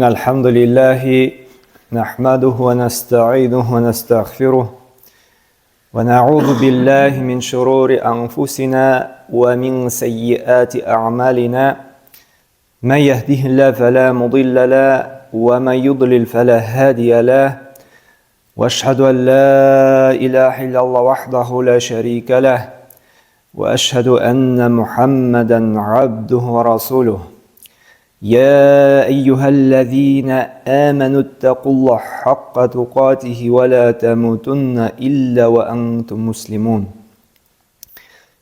الحمد لله نحمده ونستعينه ونستغفره ونعوذ بالله من شرور أنفسنا ومن سيئات أعمالنا من يهده الله فلا مضل له ومن يضلل فلا هادي له واشهد أن لا إله إلا الله وحده لا شريك له وأشهد أن محمدا عبده ورسوله يا أيها الذين آمنوا اتقوا الله حق تقاته ولا تموتن إلا وأنتم مسلمون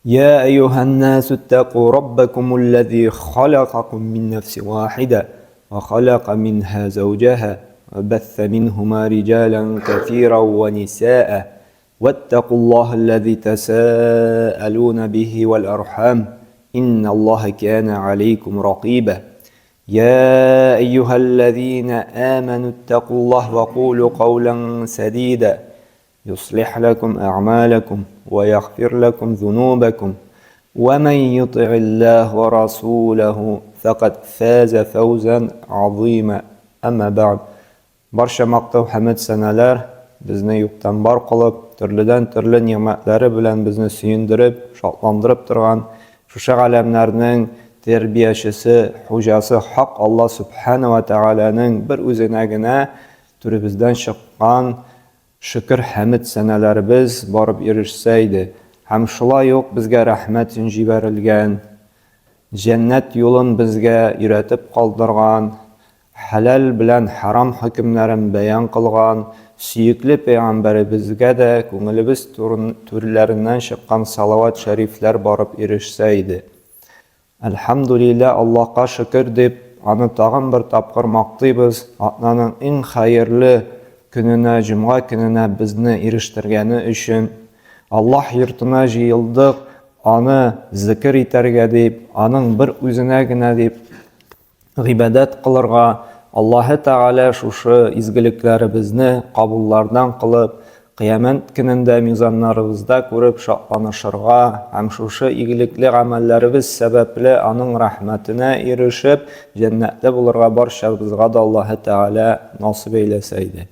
يا أيها الناس اتقوا ربكم الذي خلقكم من نفس واحدة وخلق منها زوجها وبث منهما رجالا كثيرا ونساء واتقوا الله الذي تساءلون به والأرحام إن الله كان عليكم رقيبا يا أيها الذين آمنوا اتقوا الله وقولوا قولا سديدا يصلح لكم أعمالكم ويغفر لكم ذنوبكم ومن يطع الله ورسوله فقد فاز فوزا عظيما أما بعد Барча мактау хәмед-сәналәр безне юктан бар кылып, төрледән-төрле нигъмәтләре белән безне сөендереп, шатландырып торган шушы галәмнәрнең тәрбиячесе, хуҗасы Хак Алла Сүбхәнә вә Тәгаләнең бер үзенә генә түребездән чыккан шөкер хәмед-сәналәребез барып ирешсә иде. Һәм шулай ук безгә рәхмәтен җибәрелгән, җәннәт юлын безгә өйрәтеп калдырган, Хәләл белән хәрам хөкемнәрен бәян кылган сөекле пәйгамбәребезгә дә күңелебез түрләреннән чыккан салават шәрифләр барып ирешсә иде. Әлхәмдүлилләһ, Аллаһка шөкер дип, аны тагын бер тапкыр мактыйбыз, атнаның иң хәерле көненә, җомга көненә безне ирештергәне өчен. Аллаһ йортына җыелдык, аны зикер итәргә дип, аның бер үзенә генә дип гыйбадәт кылырга, Аллаһы Тәгалә шушы изгелекләребезне кабуллардан кылып, Кыямәт көнендә мизаннарыбызда күреп шатланышырга һәм шушы игелекле гамәлләребез сәбәпле аның рәхмәтенә ирешеп, җәннәтле булырга барчабызга да Аллаһы Тәгалә насыйп әйләсә иде.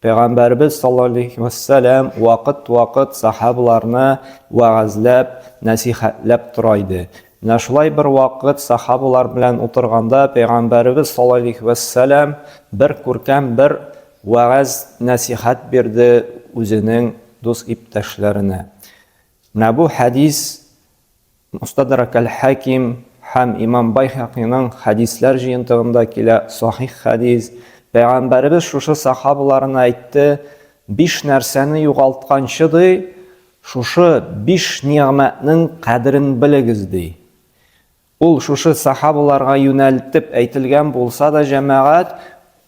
Пәйгамбәребез саллаллаһу алейһи вәссәлам вакыт-вакыт сахабаларны вәгазьләп, нәсихәтләп тора иде. Менә шулай бер вакыт сахабалар белән утырганда пәйгамбәребез саллаллаһу алейһи вәссәлам бер күркәм бер вәгазь нәсихәт бирде үзенең дус иптәшләренә. Менә бу хәдис Мустадрак әл-Хаким һәм Имам Байхакиның хәдисләр җыентыгында килә, сахих хәдис. Пәйгамбәребез шушы сахабаларына әйтте, биш нәрсәне югалтканчы ди, шушы биш нигъмәтнең кадерен белегез ди. Ул шушы сахабаларга юнәлтеп әйтелгән булса да, җәмәгать,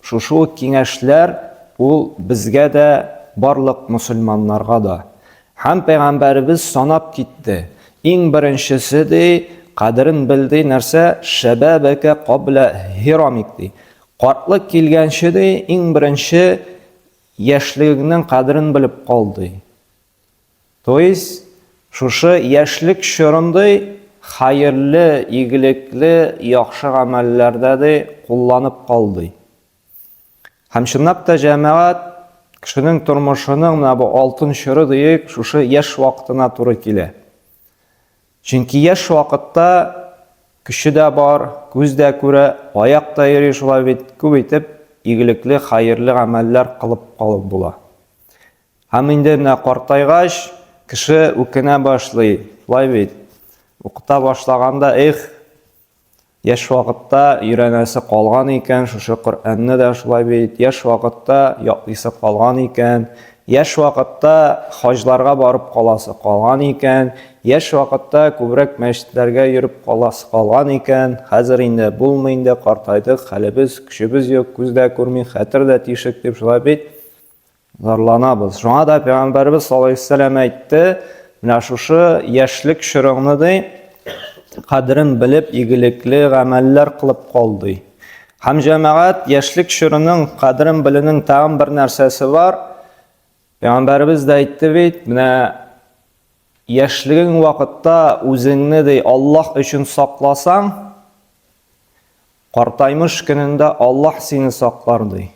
шушы ук киңәшләр ул безгә дә, барлык мөселманнарга да. Һәм пәйгамбәребез санап китте. Иң беренчесе ди, кадерен бел ди, нәрсә? Шәбәбәкә каблә һирамик ди. Картлык килгәнче ди, иң беренче яшьлегеңнең кадерен белеп кал ди. То есть, шушы яшьлек чорындай хәерле, игелекле, яхшы гамәлләрдә ди кулланып кал ди. Һәм чынлап та җәмәгать кешенең тормышының менә бу алтын чоры диек, шушы яшь вакытына туры килә. Чөнки яшь вакытта көче дә бар, күз дә күрә, аяк та йөри, шулай бит күп итеп игелекле, хәерле гамәлләр кылып калып була. Һәм инде менә картайгач, кеше үкенә башлый. Шулай бит. Укыта башлаганда, эх, яшь вакытта өйрәнәсе калган икән, шушы Коръәнне дә шулай бит, яшь вакытта ятлыйсы калган икән, яшь вакытта хаҗларга барып каласы калган икән, яшь вакытта күбрәк мәчетләргә йөреп каласы калган икән, хәзер инде булмый инде, картайдык, хәлебез, көчебез юк, күз дә күрми, хәтер дә тишек дип шулай бит. Зарланабыз. Шуңа да Пәйгамбәребез саллаллаһу алейһи әйтте, менә шушы яшьлек чорыңны ди, кадерен белеп, игелекле гамәлләр кылып кал ди. Һәм җәмәгать яшьлек чорының кадерен белүнең тагын бер нәрсәсе бар. Пәйгамбәребез дә әйтте бит, менә яшьлегең вакытта үзеңне ди Аллаһ өчен сакласаң, Картаймыш көнендә Аллаһ сине саклар, ди.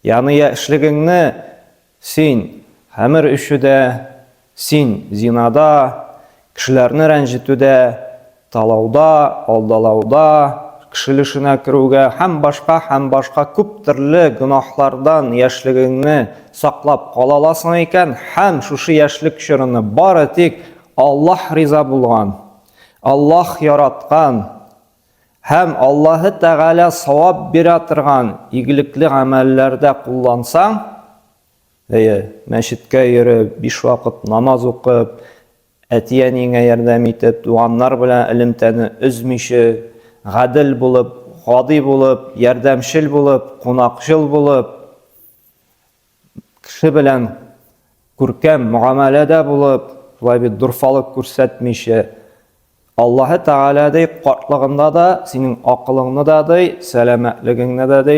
Ягъни яшьлегеңне син хәмер эчүдә, син зинада, кешеләрне рәнҗетүдә, талауда, алдалауда, кеше өлешенә керүгә һәм башка һәм башка күп төрле гөнаһлардан яшьлегеңне саклап кала аласың икән һәм шушы яшьлек чорыны бары тик Аллаһ риза булган, Аллаһ яраткан һәм Аллаһы Тәгалә савап бирә торган игелекле гамәлләрдә куллансаң, әйе, мәчеткә йөреп, биш вакыт намаз укып, әти-әниеңә ярдәм итеп, туганнар белән элемтәне өзмичә, гадел булып, гади булып, ярдәмчел булып, кунакчыл булып, кеше белән күркәм мөгамәләдә булып, шулай бит дорфалык күрсәтмичә, Аллаһы Тәгалә ди, картлыгында да синең акылыңны да ди, сәламәтлегеңне дә ди,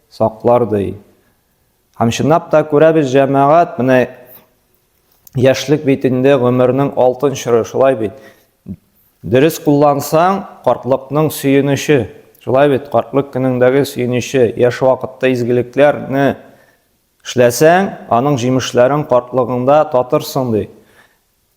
саклар ди. Һәм чынлап та күрәбез, җәмәгать, менә яшьлек бит инде гомернең алтын чоры, шулай бит. Дөрес куллансаң, картлыкның сөенече. Шулай бит, картлык көнеңдәге сөенече, яшь вакытта изгелекләрне эшләсәң, аның җимешләрен картлыгыңда татырсың, ди.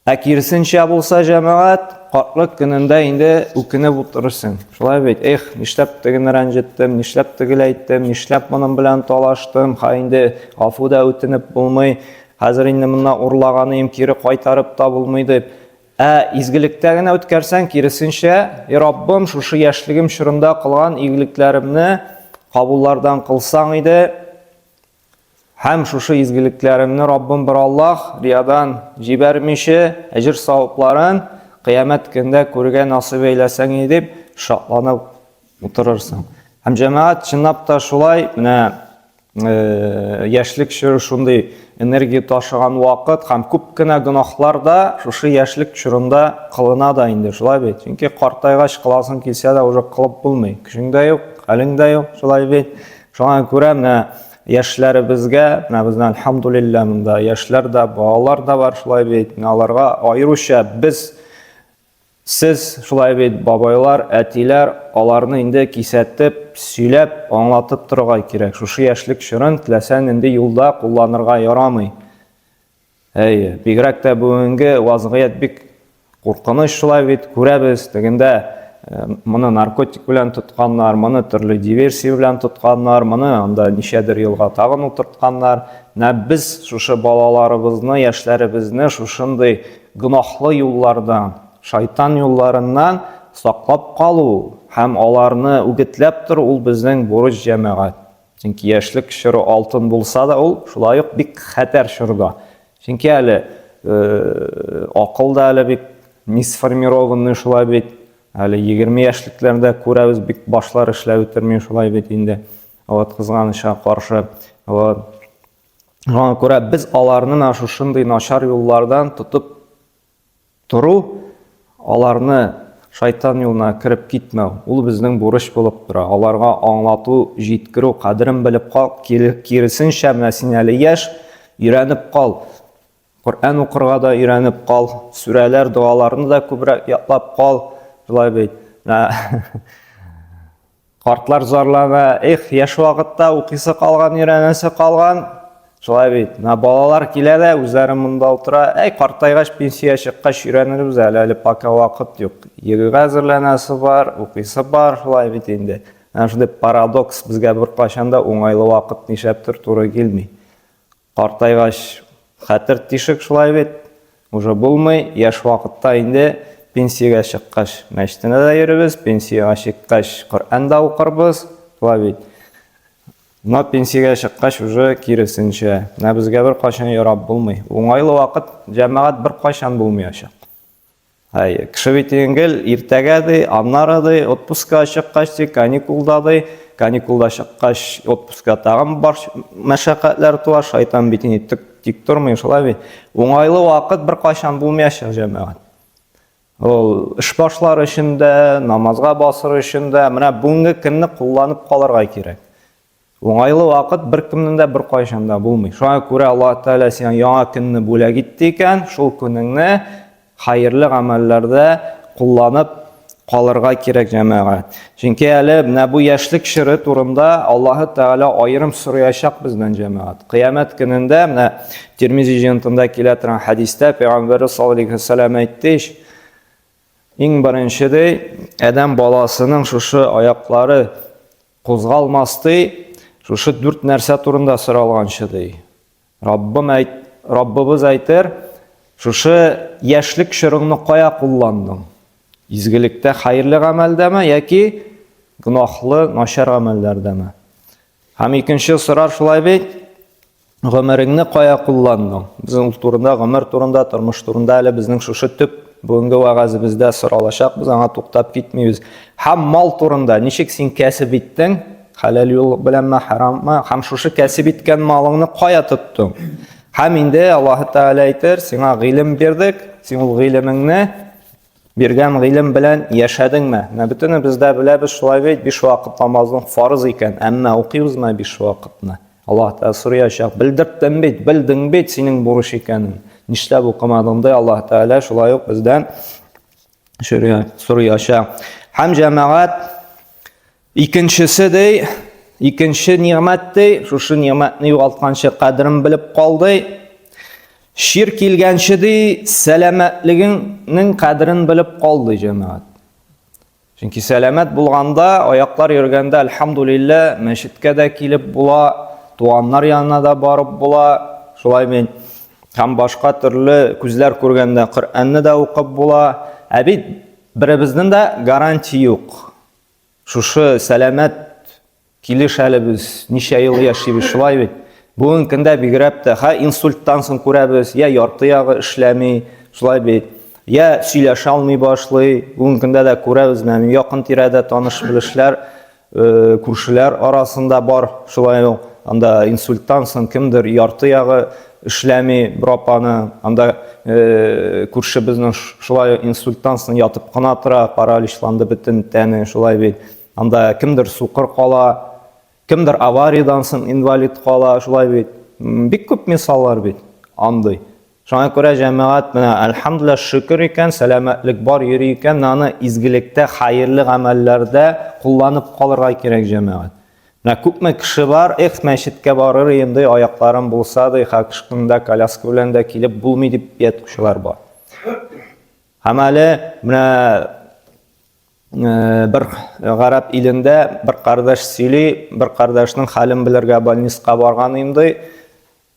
Ә киресенчә булса, җәмәгать, картлык көнендә инде үкенеп утырырсың. Шулай бит, эх, нишләп тегене рәнҗеттем, нишләп тегеләй әйттем, нишләп моның белән талаштым, ха инде гафу да үтенеп булмый, хәзер инде моннан урлаганыем кире кайтарып та булмый дип. Ә изгелектә генә үткәрсәң, киресенчә, и Раббым, шушы яшьлегем чорында кылган игелекләремне кабуллардан кылсаң иде, һәм шушы изгелекләремне Раббым бер Аллаһ риядан җибәрмичә, әҗер савапларын кыямәт көндә күрергә насыйп әйләсәң иде дип шатланып утырырсың. Һәм җәмәгать чынлап та шулай, менә яшьлек чоры шундый энергия ташыган вакыт һәм күп кенә гөнаһлар да шушы яшьлек чорында кылына да инде, шулай бит. Чөнки картайгач кыласың килсә дә уже кылып булмый. Көчең дә юк, хәлең дә юк, шулай бит. Шуңа күрә менә яшьләребезгә, менә безнең альхамдулилла монда яшьләр дә, балалар да бар, шулай бит. Менә аларга аеруча без Сез, шулай бит, бабайлар, әтиләр, аларны инде кисәтеп, сөйләп, аңлатып торырга кирәк. Шушы яшьлек чорын теләсә нинди юлда кулланырга ярамый. Әйе, бигрәк тә бүгенге вазгыять бик куркыныч, шулай бит, күрәбез, тегендә моны наркотик белән тотканнар, моны төрле диверсия белән тотканнар, моны анда ничәдер елга тагын утыртканнар. Менә без шушы балаларыбызны, яшьләребезне шушындый гөнаһлы юллардан, шайтан юлларыннан саклап калу һәм аларны үгетләп тору ул безнең бурыч, җәмәгать. Чөнки яшьлек чоры алтын булса да, ул шулай ук бик хәтәр чорда. Чөнки әле акыл да әле бик не сформированный, шулай бит. Әле 20 яшьлекләрдә күрәбез, бик башлар эшләп бетерми, шулай бит инде. Вот кызганычка каршы. Вот. Шуңа күрә без аларны менә шушындый начар юллардан тотып тору, аларны шайтан юлына кереп китмәү, ул безнең бурыч булып тора. Аларга аңлату, җиткерү, кадерен белеп кал, киресенчә, менә син әле яшь, өйрәнеп кал. Коръән укырга да өйрәнеп кал, сүрәләр, догаларны да күбрәк ятлап кал. Шулай бит. Картлар зарлана, эх, яшь вакытта укыйсы калган, өйрәнәсе калган. Шулай бит. Менә балалар килә дә, үзләре монда утыра. Әй, картайгач, пенсия чыккач өйрәнербез әле, әле пока вакыт юк. Йөрергә әзерләнәсе бар, укыйсы бар, шулай бит инде. Менә шундый парадокс, безгә беркайчан да уңайлы вакыт нишләптер туры килми. Картайгач хәтер тишек, шулай бит, уже булмый. Яшь вакытта инде пенсиягә чыккач мәчетенә дә йөрибез, пенсиягә чыккач Коръән дә укырбыз, шулай бит. Но пенсиягә чыккач уже киресенчә. Менә безгә бер кайчан ярап булмый. Уңайлы вакыт, җәмәгать, бер кайчан булмаячак. Әй, кеше бит гел иртәгә ди, аннары ди, отпускка чыккач ди, каникулда ди, каникулда чыккач отпускка тагын бар мәшәкатьләр туа, шайтан бит инде тик, тик тормый, шулай бит. Уңайлы вакыт бер кайчан булмаячак, җәмәгать. Ул эш башлар өчен дә, намазга басыр өчен дә, менә бүгенге көнне кулланып калырга кирәк. Уңайлы вакыт беркемнең дә беркайчан да булмый. Шуңа күрә Аллаһ Тәгалә сиңа яңа көнне бүләк итте икән, шул көнеңне хәерле гамәлләрдә кулланып калырга кирәк, җәмәгать. Чөнки әле менә бу яшьлек чоры турында Аллаһы Тәгалә аерым сораячак бездән, җәмәгать. Кыямәт көнендә менә Тирмизи җыентында килә торган хәдистә Пәйгамбәрбез саллаллаһу алейһи вәсәлләм әйтте, иң беренче ди, адәм баласының шушы аяклары кузгалмас ди, шушы дүрт нәрсә турында соралганчы ди. Раббым әйт, Раббыбыз әйтер, шушы яшьлек чорыңны кая кулландың? Изгелектә, хәерле гамәлдәме яки гөнаһлы, начар гамәлләрдәме? Һәм икенче сорар шулай бит, гомереңне кая кулландың? Без ул турында, гомер турында, тормыш турында әле безнең шушы төп бүгенге вәгазебездә соралачак, без аңа туктап китмибез. Һәм мал турында, ничек син кәсеп иттең? Хәләл юл беләнме, хараммы? Һәм шушы кәсеп иткән малыңны кая тоттың? Һәм инде Аллаһы Тәгалә әйтер, сиңа гыйлем бирдек, син ул гыйлемеңне биргән гыйлем белән яшәдеңме? Менә бөтенебез дә беләбез, шулай бит, биш вакыт намазның фарыз икән, әмма укыйбызмы биш вакытны? Аллаһ Тәгалә сораячак, белдерттем бит, белдең бит синең бурыч икәнен. Нишләп укымадың ди Аллаһ Тәгалә шулай ук бездән сораячак. Һәм җәмәгать Икенчесе ди, икенче нигъмәт ди, шушы нигъмәтне югалтканчы кадерен белеп кал ди. Чир килгәнче ди, сәламәтлегеңнең кадерен белеп кал ди, җәмәгать. Чөнки сәламәт булганда, аяклар йөргәндә, альхамдулилла, мәчеткә дә килеп була, туганнар янына да барып була. Шулай бит. Һәм башка төрле күзләр күргәндә Коръәнне дә укып була. Ә бит беребезнең дә гарантия юк. Шушы сәламәт килеш әле без ничә ел яшибез, шулай бит. Бүгенге көндә бигрәк тә, ха инсульттан соң күрәбез, я ярты ягы эшләми, шулай бит. Я сөйләшә алмый башлый. Бүгенге көндә дә күрәбез, менә якын тирәдә таныш-белешләр, э, күршеләр арасында бар, шулай ук. Анда инсульттан соң кемдер ярты ягы эшләми бер апаны, анда э, күршебезнең шулай инсульттан соң ятып кына тора, параличланды бөтен тәне, шулай бит. Анда кемдер сукыр кала, кемдер авариядән соң инвалид кала, шулай бит. Бик күп мисаллар бит андый. Шуңа күрә җәмәгать менә әлхәмдүлилләһ шөкер икән, сәламәтлек бар, йөри икән, аны изгелектә, хәерле гамәлләрдә кулланып калырга кирәк җәмәгать. Менә күпме кеше бар, эх, мәчеткә барыр идем, ди, аякларым булса, ди, хакышкында коляска белән дә килеп булмый дип ятучылар бар. Һәм әле менә э, бер гарәп илендә бер кардәш сөйли, бер кардәшнең хәлен белергә больницага барган идем, ди.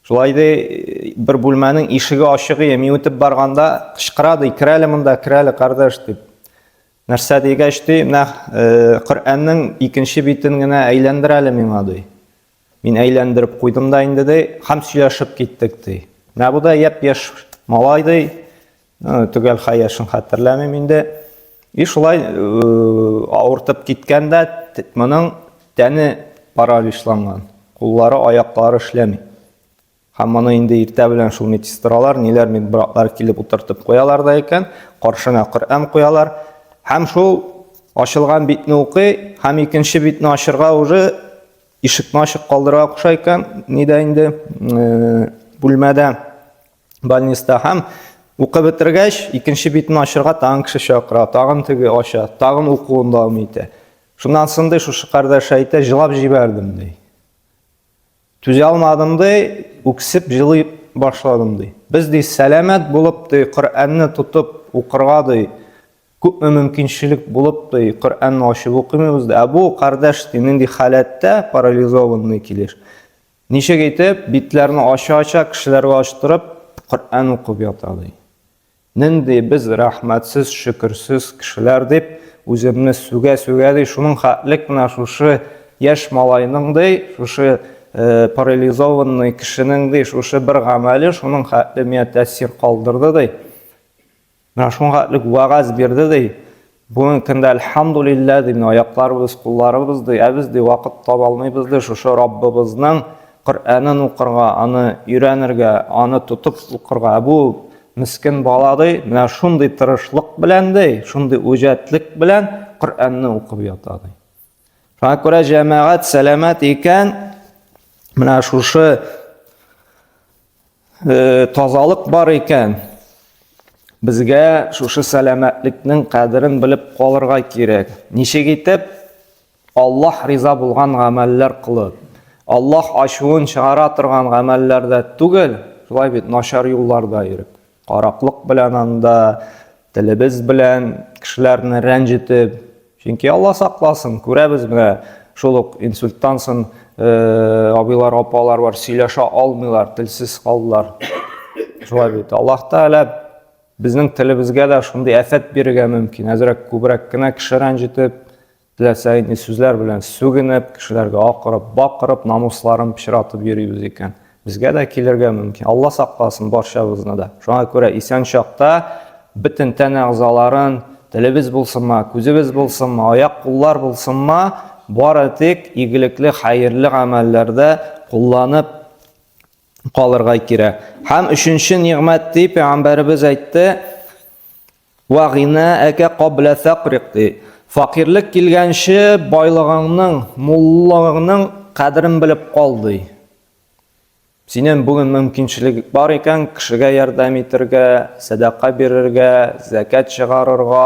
Шулай ди, бер бүлмәнең ишеге ачык иде, мин үтеп барганда кычкыра ди, кер әле монда, кер әле, кардәш дип. Нәрсә дигәч, ди, менә э, Коръәннең икенче битен генә әйләндер әле миңа, ди. Мин әйләндереп куйдым да инде, ди, һәм сөйләшеп киттек, ди. Менә бу да япь-яшь малай, ди. Э, төгәл хәй яшен хәтерләмим инде. И шулай э, авыртып киткән дә, моның тәне параличланган. Куллары, аяклары эшләми. Һәм моны инде иртә белән шул медсестралар, ниләр, медбратлар килеп утыртып куялар да икән, каршына Коръән куялар. Һәм шул ачылган битне укый, һәм икенче битне ачырга уже ишекне ачык калдырырга куша икән, нидә инде, э, бүлмәдә, больниста. Һәм укып бетергәч, икенче битне ачырга тагын кеше чакыра, тагын теге ача, тагын укуын дәвам итә. Шуннан соң ди, шушы кардәш әйтә, җылап җибәрдем ди. Түзә алмадым, ди, үксеп җылый башладым, ди. Без, ди, сәламәт булып, ди, Коръәнне тотып укырга, ди, күпме мөмкинчелек булып, ди, Коръәнне ачып укымыйбыз, ди. Ә бу кардәш, ди, нинди халәттә, парализованный килеш. Ничек итеп, битләрне ача-ача, кешеләргә ачтырып, Коръән укып ята, ди. Нинди без рәхмәтсез, шөкерсез кешеләр дип, үземне сүгә-сүгә, ди, шуның хәтлек менә шушы яшь малайның, ди, шушы э, парализованный кешенең, ди, шушы бер гамәле шуның хәтле миңа тәэсир калдырды, ди. Менә шуның хәтлек вәгазь бирде, ди. Бүгенге көндә әлхәмдулилләһ, ди, менә аякларыбыз, кулларыбыз, ди, ә без, ди, вакыт таба алмыйбыз, ди, шушы Раббыбызның Коръәнен укырга, аны өйрәнергә, аны тотып укырга. Ә бу мескен бала, ди, менә шундый тырышлык белән, ди, шундый үҗәтлек белән Коръәнне укып ята, ди. Шуңа күрә җәмәгать сәламәт икән, менә шушы Э, тазалык бар икән, Безгә шушы сәламәтлекнең кадерен белеп калырга кирәк. Ничек итеп? Аллаһ риза булган гамәлләр кылып. Аллаһ ачуын чыгара торган гамәлләрдә түгел, шулай бит, начар юлларда йөреп. Караклык белән анда, телебез белән кешеләрне рәнҗетеп. Чөнки Алла сакласын, күрәбез менә шул ук инсульттан соң э, абыйлар, апалар бар, сөйләшә алмыйлар, телсез калдылар. Шулай бит. Аллаһ Тәгалә безнең телебезгә дә шундый афәт бирергә мөмкин. Әзрәк күбрәк кенә кеше рәнҗетеп, Теләсә нинди сүзләр белән сүгенеп, кешеләргә акырып, бакырып, намусларын пычратып йөрибез икән. Безгә дә килергә мөмкин. Алла сакласын барчабызны да. Шуңа күрә исән чакта бөтен тән әгъзаларын, телебез булсынмы, күзебез булсынмы, аяк-куллар булсынмы, бары тик игелекле, хәерле гамәлләрдә кулланып калырга кирәк. Һәм өченче нигъмәт дип пәйгамбәребез әйтте, Вә гинаәкә каблә фәкрик ди. Факирлек килгәнче байлыгыңның, муллыгыңның кадерен белеп кал ди. Синең бүген мөмкинчелек бар икән, кешегә ярдәм итергә, сәдака бирергә, зәкят чыгарырга,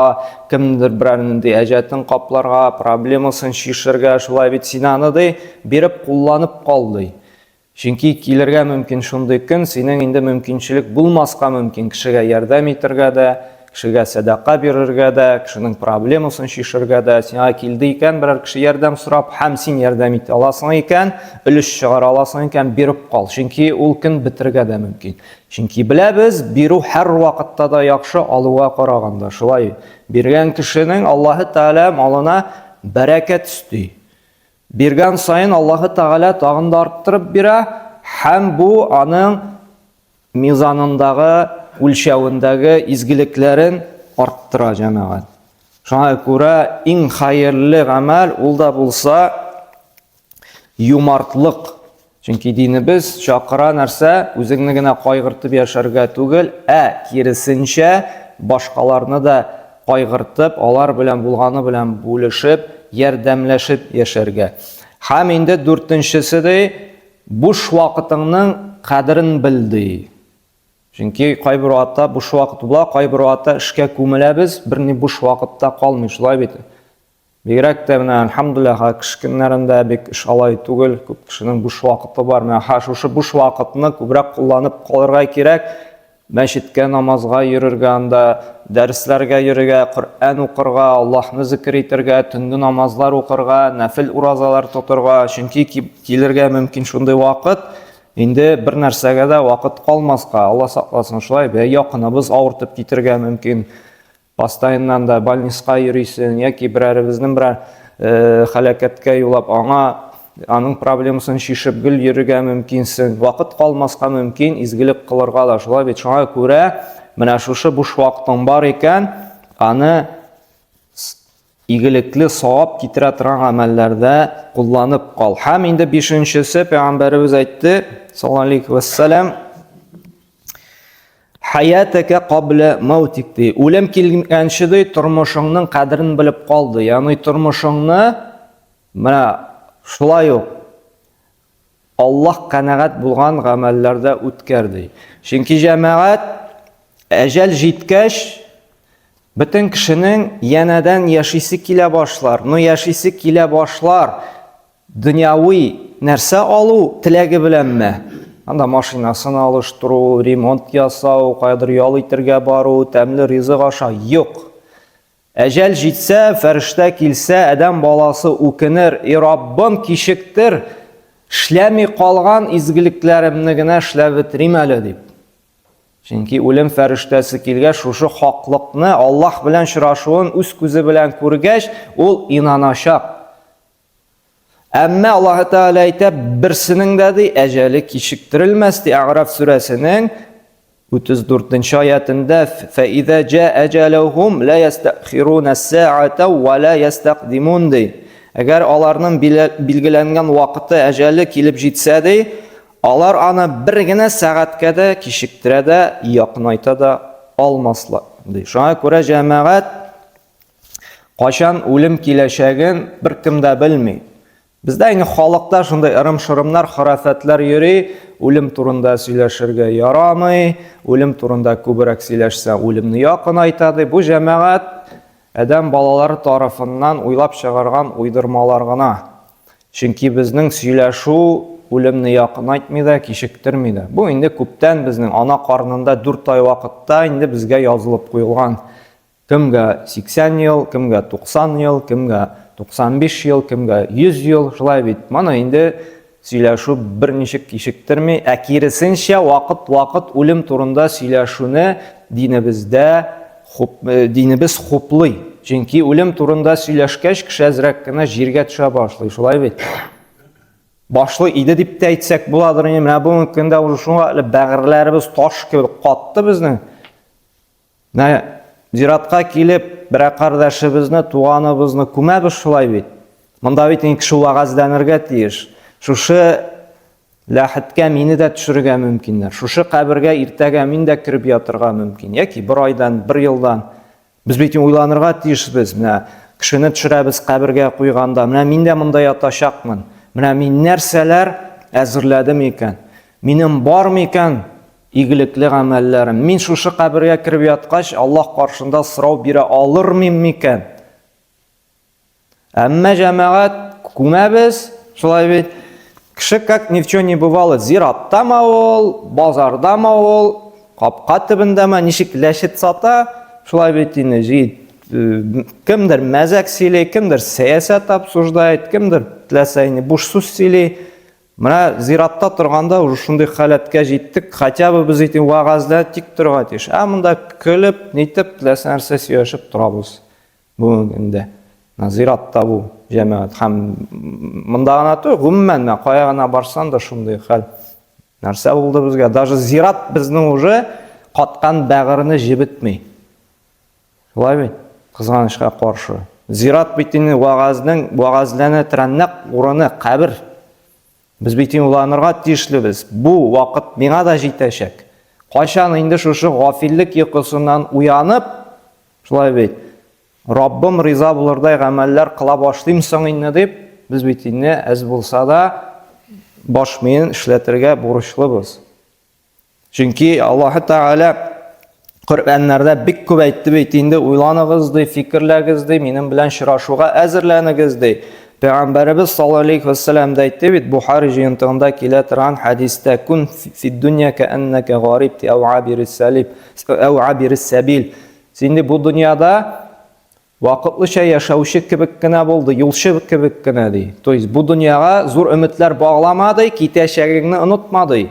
кемдер берәр нинди әҗәтен капларга, проблемасын чишергә, шулай бит син аны ди, биреп кулланып кал ди. Чөнки килергә мөмкин шундый көн, синең инде мөмкинчелек булмаска мөмкин кешегә ярдәм итергә дә, кешегә сәдака бирергә дә, кешенең проблемасын чишергә дә. Сиңа килде икән берәр кеше ярдәм сорап, һәм син ярдәм итә аласың икән, өлеш чыгара аласың икән, биреп кал. Чөнки ул көн бетерергә дә мөмкин. Чөнки беләбез, бирү һәр вакытта да яхшы алуга караганда. Шулай биргән кешенең Аллаһы Тәгалә малына бәрәкәт өсти. Биргән саен Аллаһы Тәгалә тагын да арттырып бирә һәм бу аның мизанындагы, үлчәвендәге изгелекләрен арттыра, җәмәгать. Шуңа күрә иң хәерле гамәл ул да булса юмартлык. Чөнки динебез чакыра нәрсә? Үзеңне генә кайгыртып яшәргә түгел, ә киресенчә, башкаларны да кайгыртып, алар белән булганы белән бүлешеп, ярдәмләшеп яшәргә. Һәм инде дүртенчесе ди, буш вакытыңның кадерен бел ди. Чөнки кайбер вакытта буш вакыт була, кайбер вакытта эшкә күмеләбез, берни буш вакытта калмый, шулай бит. Бигрәк тә менә әлхәмдүлилләһ кыш көннәрендә бик эш алай түгел, күп кешенең буш вакыты бар. Менә ха шушы буш вакытны күбрәк кулланып калырга кирәк. Мәчеткә намазга йөрергә анда, дәресләргә йөрергә, Коръән укырга, Аллаһны зикер итәргә, төнге намазлар укырга, нәфил уразалар тотырга. Чөнки килергә мөмкин шундый вакыт, инде бер нәрсәгә дә вакыт калмаска, Алла сакласын, шулай бер якыныбыз авыртып китергә мөмкин. Постояннан да больниска йөрисең яки берәребезнең берәр э, халәкәткә юлап аңа аның проблемасын чишеп гел йөрергә мөмкинсең. Вакыт калмаска мөмкин изгелек кылырга да. Шулай бит. Шуңа күрә менә шушы буш вакытың бар икән, аны игелекле савап китерә торган гамәлләрдә кулланып кал. Һәм инде бишенчесе пәйгамбәребез әйтте, саллаллаһу алейхи вәссәлам, Хаятәкә каблә маутик ди. Үлем килгәнче ди, тормышыңның кадерен белеп кал ди. Ягъни тормышыңны менә шулай ук Аллаһ канәгать булган гамәлләрдә үткәр ди. Чөнки җәмәгать әҗәл җиткәч, бөтен кешенең янәдән яшисе килә башлар. Но яшисе килә башлар. Дөньяви нәрсә алу теләге беләнме? Анда машинасын алыштыру, ремонт ясау, каядыр ял итергә бару, тәмле ризык аша. Юк. Әҗәл җитсә, фәрештә килсә, адәм баласы үкенер, И Раббым, кичектер, эшләми калган изгелекләремне генә эшләп бетерим әле, дип. Чөнки үлем фәрештәсе килгәч, шушы хаклыкны, Аллаһ белән очрашуын үз күзе белән күргәч, ул инаначак. Әмма Аллаһ Тәгалә әйтә, берсенең дә ди әҗәле кичектерелмәс ди Әгъраф сүрәсенең 34 нче аятендә фәизә җа әҗәләһум ла ястәхируна сәгата ва ла ястәкдимун ди. Әгәр аларның билгеләнгән вакыты әҗәле килеп җитсә ди, алар аны бер генә сәгатькә дә кичектерә дә, якынайта да алмаслар ди. Шуңа күрә җәмәгать Кайчан үлем киләчәген беркем дә белми. Бездә инде халыкта шундый ырым-шырымнар, хорафәтләр йөри, үлем турында сөйләшергә ярамый, үлем турында күбрәк сөйләшсә, үлемне якынайта ди. Бу җәмәгать адәм балалары тарафыннан уйлап чыгарган уйдырмалар гына. Чөнки безнең сөйләшү үлемне якынайтмый да, кичектерми дә. Бу инде күптән безнең ана карынында 4 ай вакытта инде безгә язылып куелган. Кемгә 80 ел, кемгә 90 ел, кемгә 95 ел, кемгә 100 ел, шулай бит. Моны инде сөйләшү берничек кичектерми, ә киресенчә вакыт-вакыт үлем турында сөйләшүне динебездә хуп, э, динебез хуплый. Чөнки үлем турында сөйләшкәч, кеше әзрәк кенә җиргә төшә башлый, шулай бит. Башлый иде дип тә әйтсәк буладыр инде. Менә бүгенге көндә уже шуңа әле бәгырьләребез таш кебек катты безнең. Менә зиратка килеп, берәр кардәшебезне, туганыбызны күмәбез шулай бит. Монда бит инде кеше вәгазьләнергә тиеш. Шушы ләхеткә мине дә төшерергә мөмкиннәр. Шушы кабергә иртәгә мин дә кереп ятырга мөмкин. Яки бер айдан, бер елдан. Без бит уйланырга тиешбез. Менә кешене төшерәбез кабергә куйганда. Менә мин дә монда ятачакмын. Менә мин нәрсәләр әзерләдем икән? Минем бар микән игелекле гамәлләрем? Мин шушы кабергә кереп яткач, Аллаһ каршында сорау бирә алырмын микән? Әмма җәмәгать күмәбез, шулай бит. Кеше как ни в чем не бывало, зираттамы ул, базардамы ул, капка төбендәме, ничек ләшет сата, шулай бит инде җит. Э, кемдер мәзәк сөйли, кемдер сәясәт обсуждает, кемдер теләсә инде буш сүз сөйли. Менә зиратта торганда уже шундый халәткә җиттек, хотя бы без итен вәгазьдә тик торырга тиеш. Ә монда көлеп, нитеп, теләсә нәрсә сөйләшеп торабыз бүгенге көндә. Менә зиратта бу җәмәгать һәм монда гына түгел, гомумән менә кая гына барсаң да шундый хәл. Нәрсә булды безгә? Даже зират безнең уже каткан бәгырьне җебетми. Шулай бит? Кызганычка каршы. Зират бит инде вәгазьнең вәгазьләнә торган нәкъ урыны, кабер. Без бит инде уйланырга тиешлебез. Бу вакыт миңа да җитәчәк. Кайчан инде шушы гафиллек йокысыннан уянып, шулай бит, Раббым риза булырдай гамәлләр кыла башлыйм соң инде дип, без бит инде әз булса да баш миен эшләтергә бурычлыбыз. Чөнки Аллаһы Тәгалә Коръәннәрдә бик күп әйтте бит инде, уйланыгыз ди, фикерләгез ди, минем белән очрашуга әзерләнегез ди. Пәйгамбәребез саллаллаһу алейхи ва сәлләм дә әйтте бит, Бухари җыентыгында килә торган хәдистә, кун фид дөнья кәәннәкә гариб ди, әү абирис салиб, әү абирис сәбил. Син ди бу дөньяда Вакытлыча яшәүче кебек кенә булды, юлчы кебек кенә ди. То есть бу дөньяга зур өметләр баглама ди, китәчәгеңне онытма ди.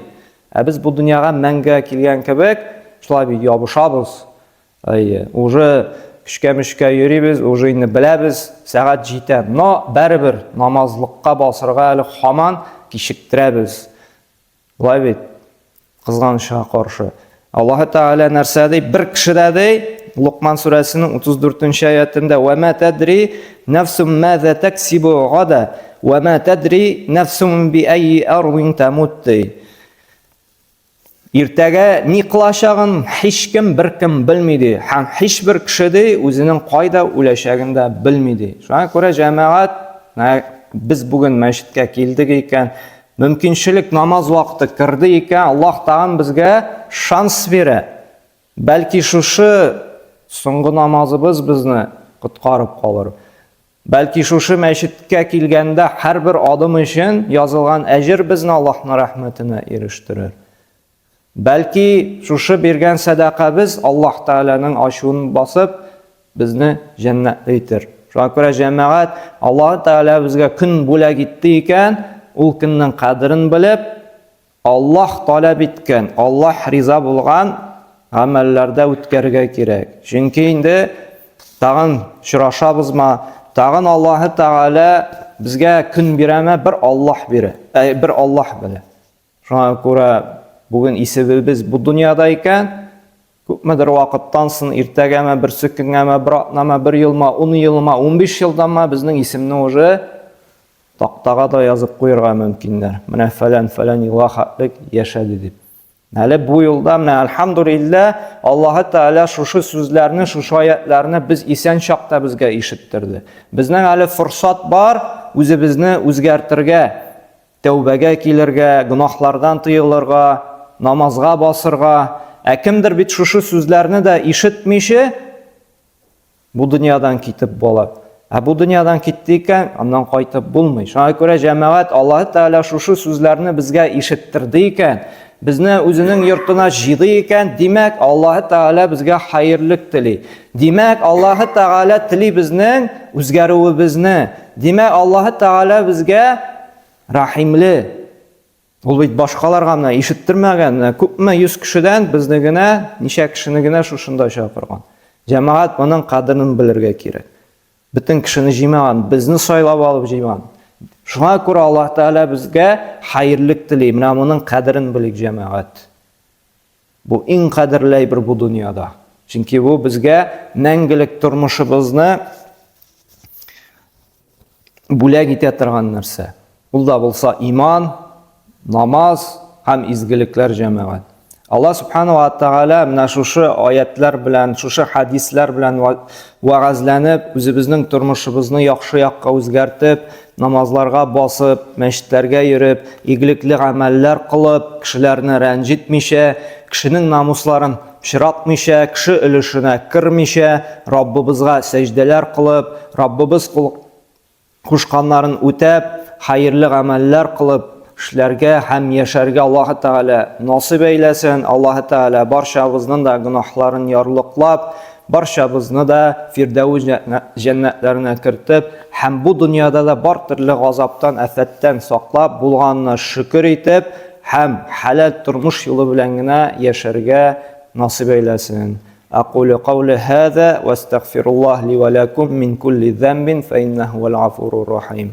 Ә без бу дөньяга мәңгегә килгән кебек, шулай бит ябышабыз. Әйе, уже көчкә-мөчкә йөрибез, уже инде беләбез, сәгать җитә. Но бәребер намазлыкка басырга әле һаман кичектерәбез. Болай бит, кызганычка каршы. Аллаһы Тәгалә нәрсә ди? Бер кеше дә ди, Лукман сүрәсенең 34 нче аятында: "Ва ма тадри нафсум маза таксибу гада, ва ма тадри нафсум би айи ардин тамут" ди. Иртәгә ни кылачагын һичкем беркем белми ди. Һәм һичбер кеше ди үзенең кайда үләчәген дә белми ди. Шуңа күрә җәмәгать, без бүген мәчеткә килдек икән, Мөмкинчелек намаз вакыты керде икән, Аллаһ тагын безгә шанс бирә. Бәлки шушы соңгы намазыбыз безне коткарып калыр. Бәлки шушы мәчеткә килгәндә һәрбер адым өчен язылган әҗер безне Аллаһның рәхмәтенә ирештерер. Бәлки, шушы биргән сәдакабыз Аллаһ Тәгаләнең ачуын басып, безне җәннәтле итер. Шуңа күрә җәмәгать, Аллаһ Тәгалә безгә көн бүләк итте икән, ул көннең кадерен белеп, Аллаһ таләп иткән, Аллаһ риза булган гамәлләрдә үткәрергә кирәк. Чөнки инде тагын очрашабызмы, тагын Аллаһ Тәгалә безгә көн бирәме, бер Аллаһ бирә, ә, бер Аллаһ белә. Шуңа күрә бүген исебебез бу дөньяда икән, күпмедер вакыттан соң иртәгәме, берсе көнгәме, бер атнамы, бер елмы, ун елмы, 15 елданмы безнең исемне уже тактага да язып куярга мөмкиннәр. Менә фәлән-фәлән елга хәтлек яшәде дип. Әле бу юлда менә альхамдулилла Аллаһы Тәгалә шушы сүзләрне, шушы аятларны без исән чакта безгә ишеттерде. Безнең әле форсат бар. үзебезне үзгәртергә, тәүбәгә килергә, гөнаһлардан тыелырга, намазга басырга. Ә кемдер бит шушы сүзләрне дә ишетмичә, Бу дөньядан китеп була. Ә бу дөньядан китте икән, аннан кайтып булмый. Шуңа күрә җәмәгать Аллаһ Тәгалә шушы сүзләрне безгә ишеттерде икән, безне үзенең йортына җыйды икән, димәк, Аллаһ Тәгалә безгә хәерлек тели. Димәк, Аллаһ Тәгалә тели безнең үзгәрүебезне. Димәк, Аллаһ Тәгалә безгә рәхимле. Ул бит башкаларга менә ишеттермәгән, менә күпме йөз кешедән безне генә, ничә кешене генә шушында чакырган. Җәмәгать моның кадерен белергә кирәк. Бөтен кешене җыймаган, безне сайлап алып җыйган. Шуңа күрә Аллаһ Тәгалә безгә хәерлек тели. Менә моның кадерен белик, җәмәгать. Бу иң кадерле әйбер бу дөньяда. Чөнки бу безгә мәңгелек тормышыбызны бүләк итә торган нәрсә. Ул да булса иман, намаз һәм изгелекләр җәмәгать. Алла субхану ва тааля менә шушы аятлар белән, шушы хадислар белән вәгазьләнеп, үзебезнең тормышыбызны яхшы якка үзгәртеп, намазларга басып, мәчетләргә йөреп, игелекле гамәлләр кылып, кешеләрне рәнҗетмичә, кешенең намусларын пычратмыйча, кеше өлешенә кермичә, Раббыбызга сәҗдәләр кылып, Раббыбыз кушканнарын үтәп, хәерле гамәлләр кылып, эшләргә һәм яшәргә Аллаһы Тәгалә насыйп әйләсен. Аллаһы Тәгалә барчабызның да гөнаһларын ярлыклап, барчабызны да Фирдәвес җәннәтләренә кертеп, һәм бу дөньяда да бар төрле газаптан, афәттән саклап, булганына шөкер итеп, һәм хәләл тормыш юлы белән генә яшәргә насыйп әйләсен. Акулю каули һаза ва астагфируллаһ ли ва лакум мин кулли замбин фа иннаһу хуал гафурур рахим.